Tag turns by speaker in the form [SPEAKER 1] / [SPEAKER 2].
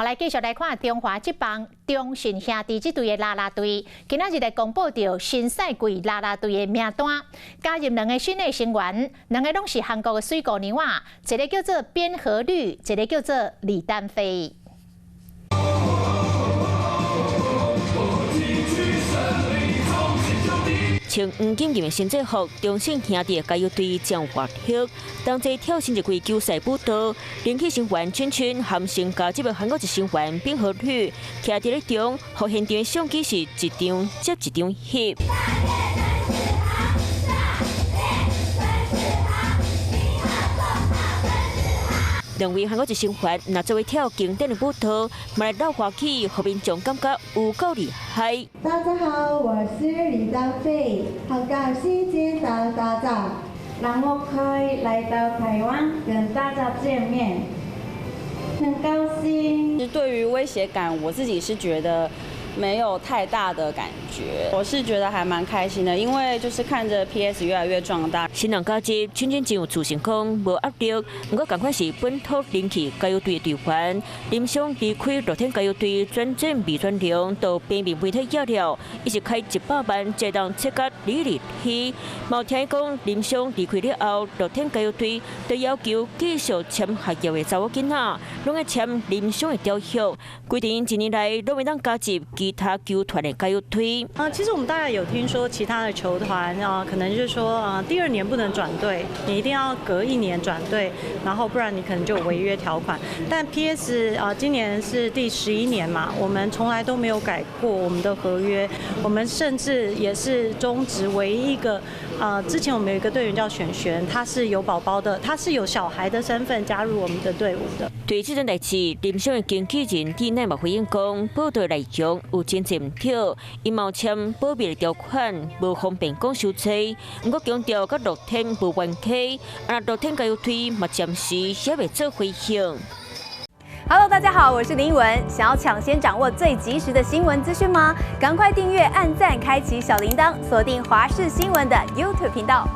[SPEAKER 1] 來繼續來看中華職棒中信兄弟這隊的啦啦隊，今仔日來公布著新賽季啦啦隊的名單，加入兩个新的成員，兩个攏是韓國的媠姑娘仔，一个叫做邊和綠，一个叫做李丹飛。
[SPEAKER 2] 穿黃金金的新制服，中信兄弟加油隊將活力，同齊跳新一季球賽舞蹈，人氣成員圈圈含新加入的韓國籍成員邊和綠，徛佇咧中，予現場的相機是一張接一張翕。兩位韓國籍成員若做伙跳經典的舞蹈，嘛來鬥歡喜，予民眾感覺有夠厲害。
[SPEAKER 3] 大家好，我是李丹飛，好高興見到大家，讓我可以來到台灣跟大家見面，很高興。
[SPEAKER 4] 對於威脅感，我自己是覺得沒有太大的感覺，我是覺得還蠻開心的，因為就是看着 PS 越來越壯大。
[SPEAKER 2] 新人加入，圈圈真有自信，講無壓力。毋過仝款是本土人氣加油隊的隊員，林雙離開樂天加油隊轉戰味全龍，到平面媒體了，伊是開100萬才當切割李立熙。嘛有聽講林雙離開了後，樂天加油隊都要求繼續簽合約的查某囡仔，攏愛簽林雙的條約，規定一年內攏袂當加入其他球團的加油隊。
[SPEAKER 5] 啊，其實我們大概有聽說其他的球團啊，可能就是說啊，第二年不能轉隊，你一定要隔一年轉隊，然後不然你可能就有違約條款。但 PS 啊，今年是第11年嘛，我們從來都沒有改過我們的合約，我們甚至也是中職唯一一個啊，之前我們有一個隊員叫璇璇，他是有寶寶的，他是有小孩的身份加入我們的隊伍的。
[SPEAKER 2] 對這件代誌，林雙的經紀人蒂奈嘛回應講，報道內容有真濟毋對，伊嘛有簽保密的條款，無方便講傷濟。毋過強調佮樂天無關係，啊，樂天加油隊嘛暫時還未做回應。
[SPEAKER 6] Hello，大家好，我是林文。想要搶先掌握最及時的新聞資訊嗎？趕快訂閱、按讚、開啟小鈴鐺，鎖定華視新聞的 YouTube 頻道。